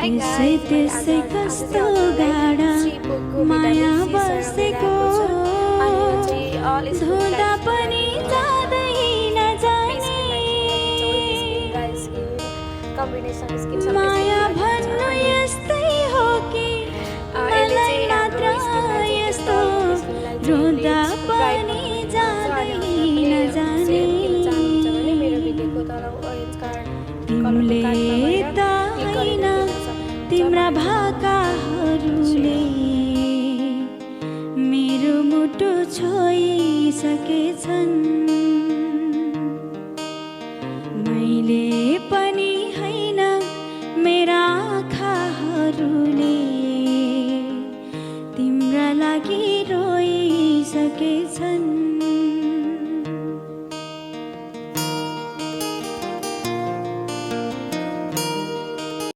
त्यसै त्यसै कस्तो गाडा माया बसेको धुँदा पनि जाँदैन जाने माया भन्नु यस्तै हो कि मलाई मात्र यस्तो रुँदा पनि जाँदैन जाने तिमीले त होइन तिम्रा भाकाहरूले मेरो मुटु छोइसकेछन् मैले पनि होइन मेरा आँखाहरूले तिम्रा लागि रोइसकेछन्